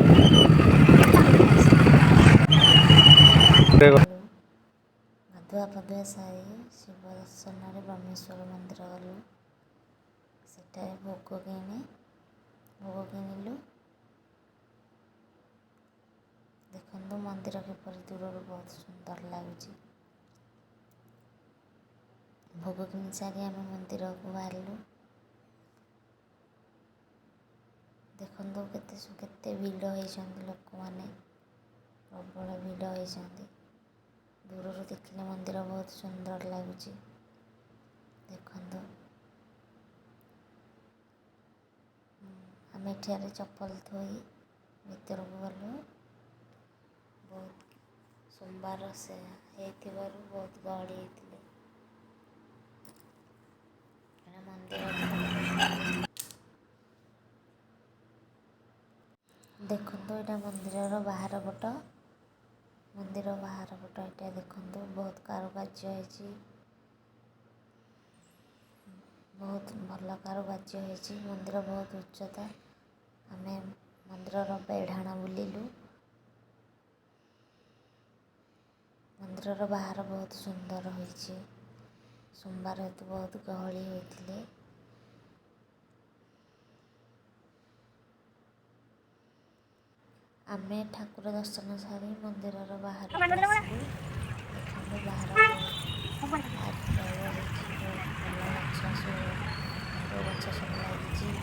ଗାଧେଇଲୁ। ଗାଧୁଆ ପାଧୁଆ ସାରି ଶିବ ଦର୍ଶନରେ ବ୍ରହ୍ମେଶ୍ୱର ମନ୍ଦିର ଗଲୁ। ସେଠାରେ ଭୋଗ କିଣିଲୁ। ଦେଖନ୍ତୁ, ମନ୍ଦିର କିପରି ଦୂରରୁ ବହୁତ ସୁନ୍ଦର ଲାଗୁଛି। ଭୋଗ କିଣି ସାରି ଆମେ ମନ୍ଦିରକୁ ବାହାରିଲୁ। ଦେଖନ୍ତୁ, କେତେ କେତେ ଭିଡ଼ ହେଇଛନ୍ତି ଲୋକମାନେ, ପ୍ରବଳ ଭିଡ଼ ହେଇଛନ୍ତି। ଦୂରରୁ ଦେଖିଲେ ମନ୍ଦିର ବହୁତ ସୁନ୍ଦର ଲାଗୁଛି। ଦେଖନ୍ତୁ, ଆମେ ଏଠାରେ ଚପଲ ଥୋଇ ଭିତରକୁ ଗଲୁ। ବହୁତ ସୋମବାର ସେ ହେଇଥିବାରୁ ବହୁତ ଗହଳି ହେଇଥିଲେ। ମନ୍ଦିର ଦେଖନ୍ତୁ, ଏଇଟା ମନ୍ଦିରର ବାହାର ପଟ। ମନ୍ଦିର ବାହାର ପଟ ଏଇଟା। ଦେଖନ୍ତୁ, ବହୁତ କାରୁକାର୍ଯ୍ୟ ହେଇଛି, ବହୁତ ଭଲ କାରୁକାର୍ଯ୍ୟ ହେଇଛି। ମନ୍ଦିର ବହୁତ ଉଚ୍ଚତା। ଆମେ ମନ୍ଦିରର ବେଢ଼ାଣ ବୁଲିଲୁ। ମନ୍ଦିରର ବାହାର ବହୁତ ସୁନ୍ଦର ହୋଇଛି। ସୋମବାର ହେତୁ ବହୁତ ଗହଳି ହୋଇଥିଲେ। ଆମେ ଠାକୁର ଦର୍ଶନ ସାରି ମନ୍ଦିରର ବାହାରକୁ ଆସିଲୁ। ଦେଖନ୍ତୁ, ବାହାର ବହୁତ ପାର୍କ ହେଇଛି, ବହୁତ ଭଲ ଗଛ, ଶୋ ଗଛ ସବୁ ଲାଗିଛି।